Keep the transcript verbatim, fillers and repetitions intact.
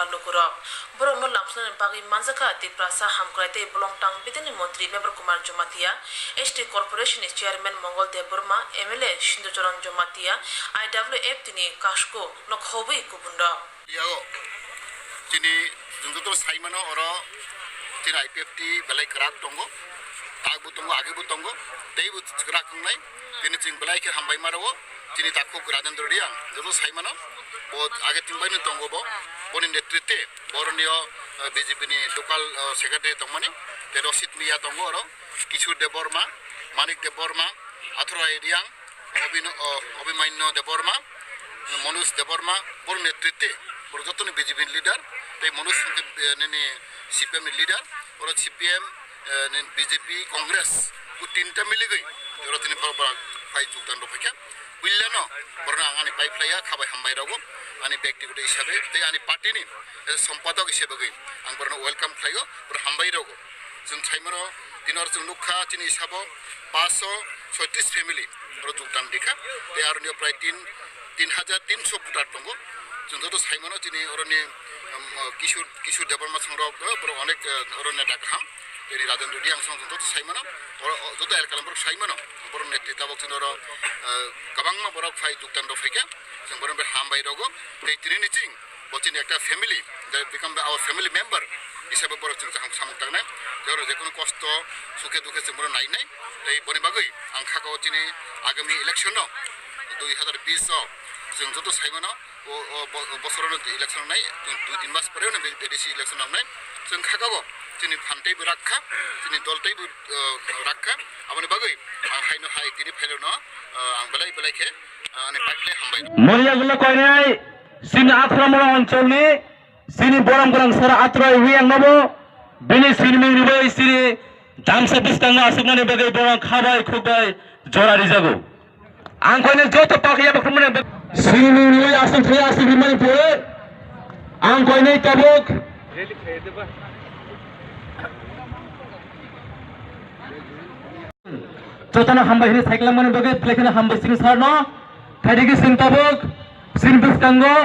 lukurok. Borokno lamsnani bagwi manjakha Tiprasa Hamkrai tei Bolongtang Bidini Montri Mebar Kumar Jamatia, S T Corporation ni Chairman Mongol Debbarma, M L A Sinducharan Jamatia, I W F T ni Kasko no khobwi kubunrok. Yao, chini jung joto saimano oro chini I P F T belai kwrak tongo, takbo tongo, agebo tongo, teibo kwrak wngnai, tini chwng belai khe hambai maro, chini takhuk Rajendra Reang, joto saimano, bo age tingbaino tongo bo, boni netritwe, boroni o, eh, B J P ni local, eh, secretary tongmani, tei Rosit Miya tongo oro, Kishore Debbarma, Manik Debbarma, Athurai Reang, Obino-, o, Abhimanyu Debbarma, Manoj Debbarma, boro netritwe, boro jotoni B J P ni leader, tei Manoj hwnkhe, eh, nini C P M ni leader, oro C P M, eh, nini B J P, Congress, bo tinta miligwi, oro tini borok borok phai jogdan rw phaikha. Puilano borokno ang ani pai phlaiya, khabai hambai rogo, ani byaktigoto hisabe, tei ani party ni, eh, sompadok hisabe gwi ang borokno welcome khlaio, borok hambai rogo. Chwng saimano tini oro chwng nukha chini hisabo paanch sho soitrish family oro jogdan rikha. Tei aroni prai tin, tin hajar tin sho voter tongo. Chwng joto saimano chini oroni, um, Kishore, Kishore Debbarma songrok, eh, borok onek, eh, oro neta kaham. Tini Rajendra Reang song chwng joto saimano, oro, o, joto elkala borok saimano. Borok netri tabok chini oro, eh, kwbangma borok phai jogdan rw phaikha. Chwng borokno hambai rogo. Tei tini ni ching Bo chini ekta family, they become our family member hisabe borok chwng kaham samung tangnai. Tei oro jekono kosto, sukhe dukhe chwng bono nainai. Tei boni bagwi ang kha o chini agami election no dui hazar bish o chwng joto saimano o, o bo-, bosoro no election nai, dui, dui tin mas pore no B D C election nangnai. Chwng kha o chini phan teibo rakha, chini dol teibo, eh, rakha. Aboni bagwi ang haino hai tini phairokno, eh, ang belai belai khe, eh, ani pai khlai hambai. Moriya gula koinai. Chini Akhramura oncholni chini borom gwnang sara Athurai Reang nobo bini sinimung ribai chini damsa bwskango aswknani bagwi bono khabai khukbai jora rijago. Ang koinai joto pakya bakhumani sinimung ribai aswk thai aswk rimani pore ang koinai tabuk jotono hambai hwnwi saiklangmani bagwi belai kheno hambai chini sarno. Phaidi khe chwng tabuk chini bwskango